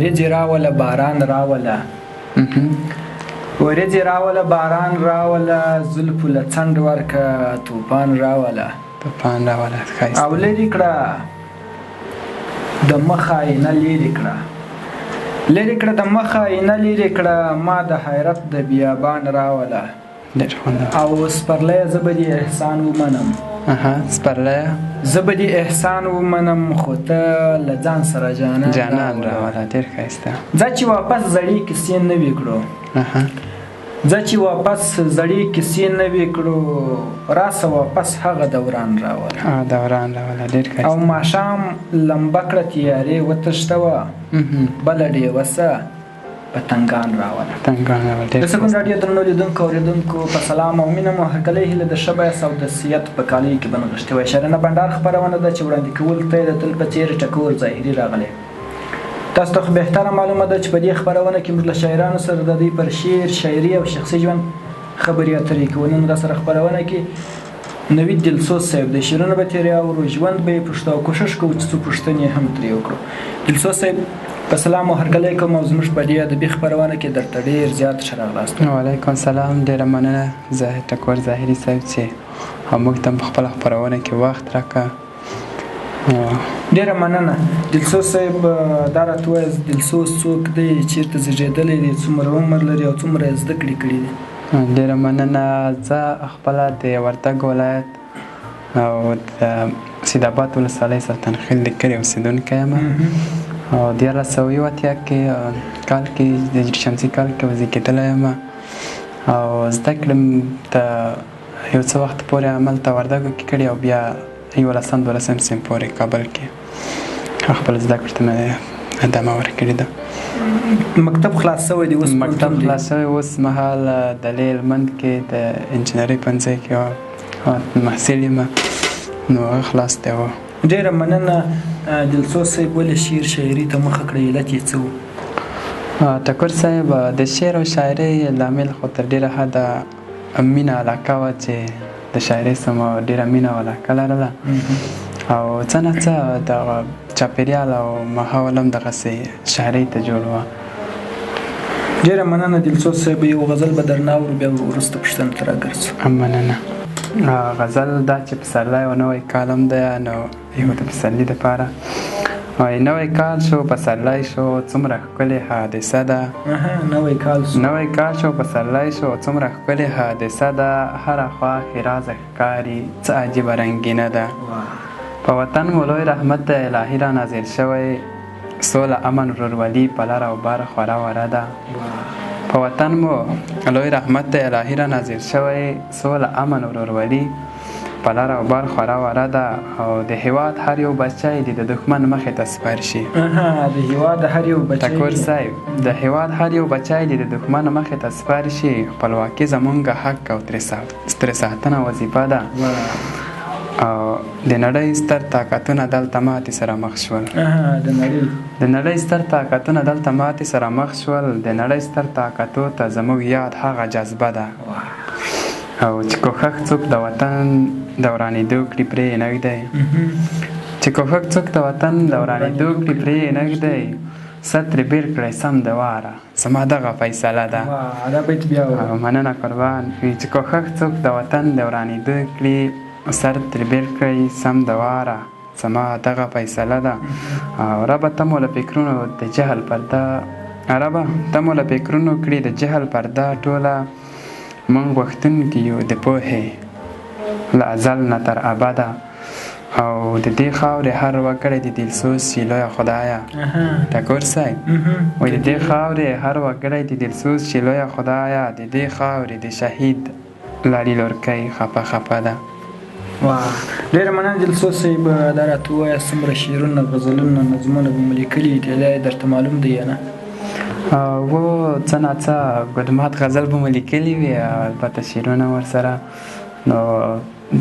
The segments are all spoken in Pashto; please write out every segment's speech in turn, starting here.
ورېځې راوله باران راوله، ورېځې راوله باران راوله، زلفو له څنډ ورکه توپان راوله. توپان راوله، ښایسته. او لرې کړه د مخه آینه، لرې کړه، لرې کړه د مخه آینه، لرې کړه، ما د حیرت د بیابان راوله. ډېر خوندور. او سپرلیه زه به دې احسان ومنم. سپرلیه زه به دې احسان ومنم، خو ته له ځان سره جانان جانان راوله. ډېر ښایسته. ځه چې واپس زړې کیسې نه وي کړو، ځه چې واپس زړې کیسې نه وي کړو، راسه واپس هغه دوران راوله. هغه دوران راوله، ډېر ښایسته. او ماښام لمبه کړه تیارې وتښتوه، بله ډېوه سه پتنګان راوله. پتنګان راوله، ډېر د سکون راډیو درنو لیدونکو اورېدونکو په سلام او مینه مو هرکلی. هیله د ښه بحث او د صحت په کالیو کې به نغښتې وای. شرنه بنډار خپرونه ده چې وړاندې کولو ته یې د تل په څېر ټکور ظاهري راغلی. تاسو ته خو بهتره معلومه ده چې په دې خپرونه کې موږ له شاعرانو سره د دوی پر شعر، شاعري او شخصي ژوند خبرې اترې کوو. نن را سره خپرونه کې نوید دلسوز صاحب دی. شعرونه به ترې اورو، ژوند به یې پوښتو او کوښښ کوو چې څو پوښتنې هم ترې وکړو. دلسوز صاحب په سلام او هرکلی کوم او زموږ په دې ادبي خپرونه کې درته ډېر زیات ښه راغلاست. وعلیکم سلام، ډېره مننه ظاهر ټکور ظاهري صاحب چې موږ ته په خپله خپرونه کې وخت راکړه. ډېره مننه دلسوز صاحب. دا راته ووایاست دلسوز څوک دی، چېرته زېږېدلی دی، څومره عمر لري او څومره یې زده کړې کړې دي؟ ډېره مننه. زه خپله د وردګ ولایت او د سیدآباد ولسوالۍ سلطان خېل د کلي اوسېدونکی یم او 1381 کې کال کې د هجري شمسي کال کې زېږېدلی یم او زده کړې ته یو څه وخت پورې هملته وردګو کې کړې او بیا یولسم دولسم صنف پورې کابل کې خپل زده کړو ته مې ادامه ورکړې ده. مکتب خلاص شوی دی اوس؟ مکتب خلاص شوی، اوس مهال د هلمند کې د انجنیرۍ پوهنځي کې محصل یم، نو هغه خلاص دی. ډېره مننه دلسوز صاحب. ولې شعر شاعري ته مخه کړه، علت یې څه و؟ ټکور صاحب، د شعر او شاعرۍ لامل خو تر ډېره حده مینه علاقه وه چې د شاعرۍ سره مو ډېره مینه او علاقه لرله او څه نه څه دغه چاپېریال او ماحول هم دغسې شاعرۍ ته جوړ وه. ډېره مننه دلسوز صاحب. یو غزل به درنه اورو، بیا وروسته پوښتنو ته راګرځو. مننه. غزل دا چې پسرلی او نوی کال هم دی، نو یو د پسرلي دپاره وایي: نوی کال شو پسرلی شو، څومره ښکلې حادثه ده. نوی کال شو، نوی کال شو پسرلی شو، څومره ښکلې حادثه ده. هره خوا ښېرازه ښکاري، څه عجیبه رنګینه ده. په وطن مو لوی رحمت دی الهي را نازل شوی، سوله امن ورورولي په لر او بر خوره وره ده. په وطن مو لوی رحمت دی الهي را نازل شوی، سوله امن ورورولي په لر او بر خوره وره ده. او د هیواد هر یو بچی دې د دښمن مخې ته سپر شي. د هیواد هر یو بچی، ټکور صاحب، د هیواد هر یو بچی دې د دښمن مخې ته سپر شي. خپلواکي زمونږ حق او ترې ساتنه وظیفه ده. او د نړۍ ستر طاقتونه دلته ماتې سره مخ شول. د نړۍ ستر طاقتونه دلته ماتې سره مخ شول. د نړۍ ستر طاقتو ته زموږ یاد هغه جذبه ده. او چې کوښښ څوک د وطن د ورانېدو کړي پرې یې نه ږدی، چې کوښښ څوک د وطن د ورانېدو کړي پرې یې نه ږدی، سر ترې بېل کړی سم د واره، زما دغه فیصله ده. مننه قربان. چې کوښښ څوک د وطن د ورانېدو کړي سر ترې بېل کړی سم د واره، زما دغه فیصله ده. او ربه ته مو له فکرونو د جهل پرده، ربه ته مو له فکرونو کړي د جهل پرده ټوله، موږ غوښتونکي یو د پوهې له ازل نه تر ابده. او د دې خاورې هر وګړی د دلسوز شي لویه خدایه. ټکور صاحب وایي د دې خاورې هر وګړی د دلسوز شي لویه خدایه، د دې خاورې د شهید لالي لورکۍ خپه خپه ده. واه، ډېره مننه دلسوز صاحب. دا راته ووایه څومره شعرونه، غزلونه، نظمونه به مو لیکلي دي، تعداد یې درته معلوم دی یا نه؟ و څه ناڅه ګلمات غزل به مو لیکلي وي، البته شعرونه ورسره نو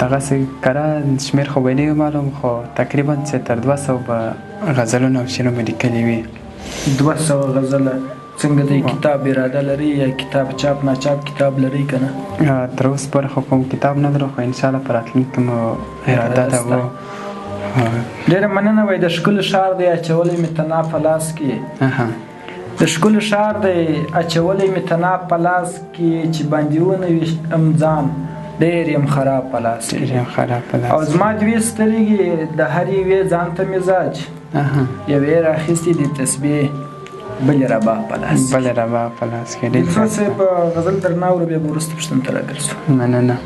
دغسې کره شمېر خو به نه وي معلوم، خو تقریبا چې تر 200 به غزلونه او شعرونه مو لیکلي وي. 200 غزله. څنګه دی کتاب اراده لري یا کتاب چاپ ناچاپ کتاب لري که نه؟ تر اوسه پورې خو کوم کتاب نه لرو، خو انشاءالله په راتلونکي کې مو اراده ده. و ډېره مننه. وایي د ښکلي ښار دی اچولی مې تناب په لاس کې. د ښکلي ښار دی اچولی مې تناب په لاس کې، چې باندې ونه ویشتم ځان ډېر یم خراب په لاس کې. ډېر یم خراب په لاس. او زما دوې سترګې د هر یوې ځان ته مزاج، یوې راخیستې دي تسبیح، بلې رباب په لاس. بلې رباب په لاس کې. ډېر څو صاحب غزل درنه اورو، بیا به وروسته پوښتنې ته راګرځو. مننه.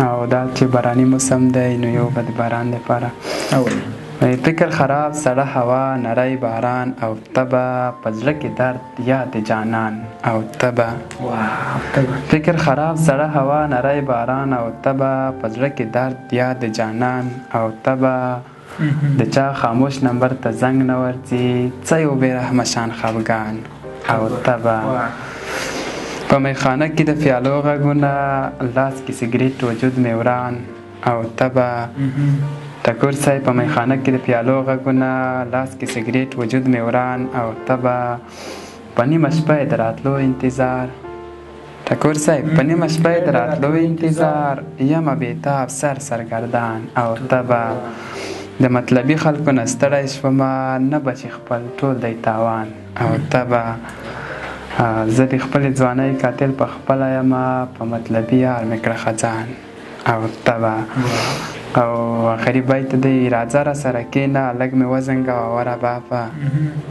او دا چې باراني موسم دی نو یو به د باران دپاره اوري. فکر خراب، سړه هوا، نری باران او تبه، په زړه کې درد یاد جانان او تبه. فکر خراب، سړه هوا، نری باران او تبه، په زړه کې درد یاد جانان او تبه. د چا خاموش نمبر ته زنګ نه ورځي، څه یو بې رحمه شان خفګان او تبه. په میخانه کې د پیالو غږونه، لاس کې سګریټ، وجود مې وران او تبه. ټکور صاحب په میخانه کې د پیالو غږونه، لاس کې سګریټ، وجود مې وران او تبه. په نیمه شپه یې د راتلو انتظار، ټکور صاحب په نیمه شپه یې د راتلو انتظار، یمه بېتاب سر سرګردان او تبه. د مطلبي خلکو نه ستړی شومه، نه بچي خپل ټول دی تاوان او تبه. زه د خپلې ځوانۍ قاتل په خپله یمه، په مطلبي یار مې کړه خزان او تبه. او آخري بیت دی، راځه را سره کښېنه لږ مې وزنګوه وره باپه،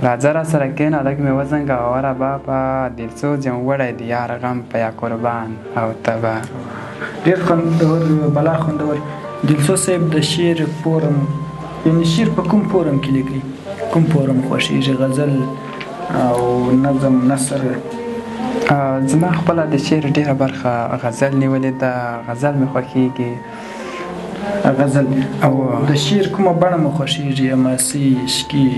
راځه را سره کښېنه لږ مې وزنګوه وره باپه، دلسوز یم وړی د یار غم په یا قربان او تبه. ډېر خوندور، بلا خوندور. دلسوز صاحب د شعر فورم، یعنې شعر په کوم فورم کې لیکي؟ کوم فورم خوښېږي؟ غزل او نظم، نثر؟ زما خپله د شعر ډېره برخه غزل نیولې ده، غزل مې خوښېږي. غزل. او د شعر کومه بڼه مو خوښېږي؟ حماسي، عشقي؟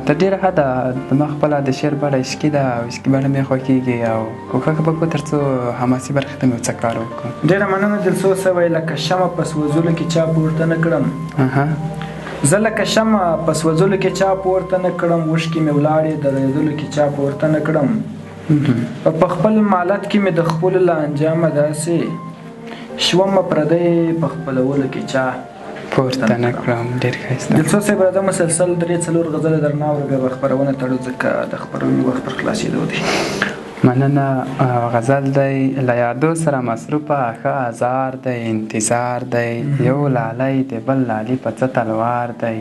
تر ډېره حده زما خپله د شعر بڼه عشقي ده او عشقي بڼه مې خوښېږي، او کوښښ به کوو تر څو حماسي برخې ته مې څه کار وکړو. ډېره مننه دلسوز صاحب. لکه شمع په سوځلو کې چا پورته نه کړم، زه لکه شمع په سوځلو کې چا پورته نه کړم، اوښکې مې ولاړې درېدلو کې چا پورته نه کړم، په خپل مالت کې مې د خپلو له انجامه داسې شومه پردی په خپلولو کې چا پورته نه کړم. ډېر ښایسته. دلسوز صاحب راځه مسلسل 3-4 غزله درنه اورو، بیا به خپرونه تړو، ځکه د خپرونې وخت پر خلاصېدو دی. مننه. غزل دی، له یادو سره مصروفه ښه ازار دی، انتظار دی، یو لالی د بل لالي په څه تلوار دی،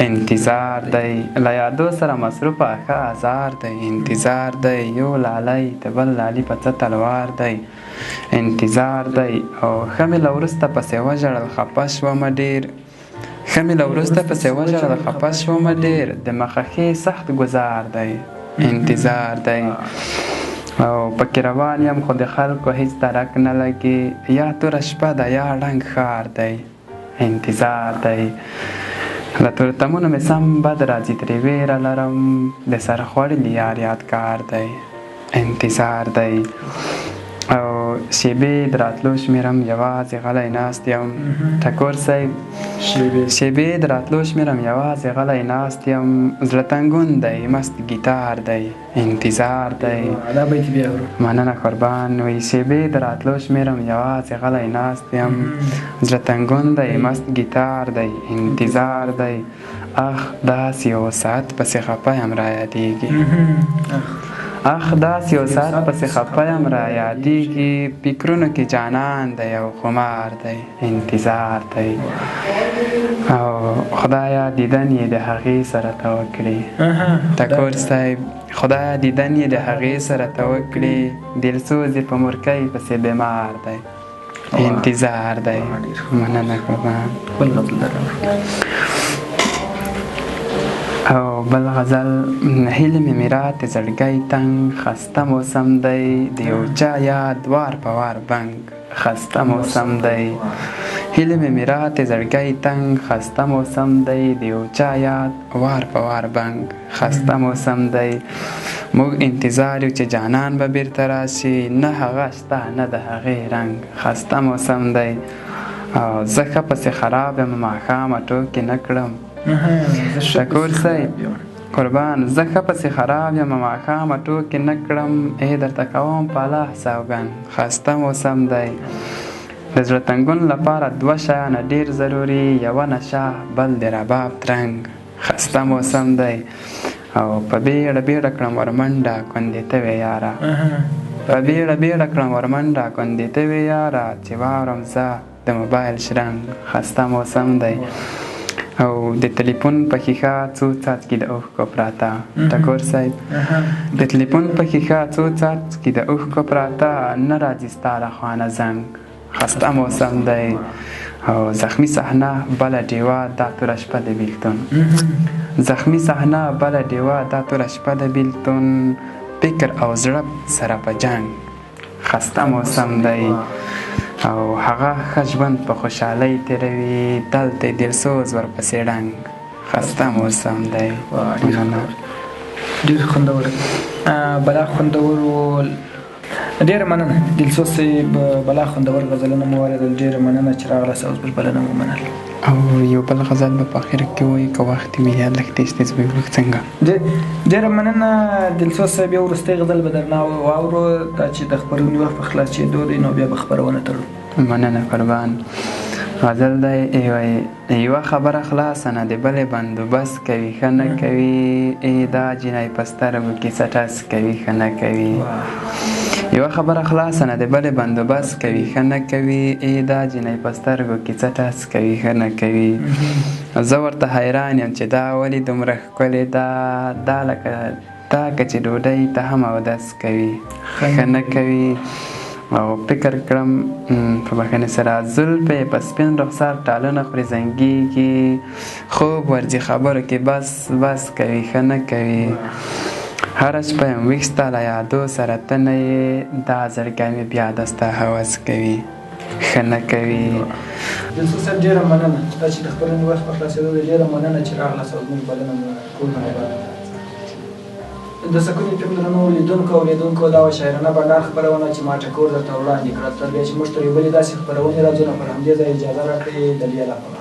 انتظار دی، له یادو سره مصروفه ښه ازار دی، انتظار دی، یو لالی د بل لالي په څه تلوار دی، انتظار دی. او ښه مې له وروسته پسې وژړل خفه شومه ډېر، ښه مې له وروسته پسې وژړل خفه شومه ډېر، د مخه ښې سخت ګذار دی، انتظار دی. او پکې روان یم خو د خلکو هیڅ درک نه لګي، یا توره شپه ده یا ړنګ ښار دی، انتظار دی. له تورتمونو مې سم بد راځي ترې ویره لرم، د سر خوړلي یار یادګار دی، انتظار دی. او شیبې د راتلو شمېرم یوازې غلی ناست یم، ټکور صاحب شیبې د راتلو شمېرم یوازې غلی ناست یم، زړه تنګون دی مست ګیتار دی، انتظار دی. مننه قربان. وی شیبې د راتلو شمېرم یوازې غلی ناست یم، زړه تنګون دی مست ګیتار دی، انتظار دی. اخ داسې یو ساعت پسې خفه یم را یادېږي، اخ داسې یو ساعت پسې خفه یم را یادېږي، فکرونو کې جانان دی او خمار دی، انتظار دی. او خدایا دیدن یې د هغې سره ته وکړي، ټکور صاحب خدایا دیدن یې د هغې سره ته وکړي، دلسوز یې په مورکۍ پسې بیمار دی، انتظار دی. مننه قربان. بل غزل درنه. او بل غزل، هیلې مې میرات زړګی تنګ، خسته موسم دی، د یو چا یاد وار په وار بنګ، خسته موسم دی. هیلې مې میرات زړګی تنګ، خسته موسم دی، د یو چا یاد وار په وار بنګ، خسته موسم دی. موږ انتظار یو چې جانان به بیرته راشي، نه هغه شته نه د هغې رنګ، خسته موسم دی. او زه ښه پسې خراب یم ماښامه ټوکې نه کړم، ټکور صاحب قربان، زه ښه پسې خراب یم ماښامه ټوکې نه کړم، ای درته کوم په الله سوګند، خسته موسم دی. د زړه تنګون لپاره دوه شیانه ډېر ضروري، یوه نشه بل د رباب ترنګ، خسته موسم دی. او په بیړه بیړه کړم ورمنډه کندې ته وې یاره، په بیړه بیړه کړم ورمنډه کندې ته وې یاره، چې واورم زه د موبایل شرنګ خسته موسم دی. او د تلیفون په ښیښه څو څاڅکي د اوښکو پراته، ټکور صاحب د تلیفون په ښیښه څو څاڅکي د اوښکو پراته، نه راځي ستا له خوا نه زنګ خسته موسم دی. او زخمی صحنه بله ډیوه دا توره شپه د بیلتون، زخمی صحنه بله ډیوه دا توره شپه د بیلتون، فکر او زړه سره په جنګ خسته موسم دی. او هغه ښه ژوند په خوشحالۍ تېروي، دلته یې دلسوز ورپسې ړنګ خسته موسم دی. ډېر خوندور، بلا خوندور و. ډېره مننه دلسوز صاحب، بلا خوندور غزلونه مو واورېدل. ډېره مننه چې راغلاست او زموږ بلنه مو ومنله. او یو بل غزل به په اخر کې ووایو که وخت وي، یا لږ تېز تېز به وي څنګه؟ ډېره مننه دلسوز صاحب، یو وروستی غزل به درنه واورو، دا چې د خپرونې وخت په خلاصېدو دی نو بیا به خپرونه تړو. مننه قربان. غزل دی یوه خبره خلاصه نه د بلې بندوبست کوي ښه نه کوي، ای دا جینۍ په سترګو کې څه ټس کوي ښه نه کوي. یوه خبره خلاصه نه د بلې بندوبست کوي ښه نه کوي، ای دا جینۍ په سترګو کې څه ټس کوي ښه نه کوي. زه ورته حیران یم چې دا ولې دومره ښکلې ده، دا لکه دا که چې ډوډۍ ته هم اودس کوي ښه نه کوي. او فکر کړم په بخښنې سره زلفې په سپین رخسار ټالونه خوري زنګېږي، خوب ورځي خبرو کې بس بس کوي ښه نه کوي. هره شپه یم ویښ ستا له یادو سره ته نه یې، دا زړګی مې بیا د ستا هوس کوي ښه نه کوي. دلسوز صاحب ډېره مننه دا چې د خپرونې وخت په خلاصېدو دی، ډېره مننه چې راغلاست او زموږ بلنه مو ومنله. کور مو اباد. د سکون اف ام درنو لیدونکو او اورېدونکو، دا وه شاعرانه بنډار خپرونه چې ما ټکور درته وړاندې کړه. تر بیا چې موږ تر یو بلې داسې خپرونې راځو نو پر همدې ځای اجازه راکړئ. د بیا لپاره.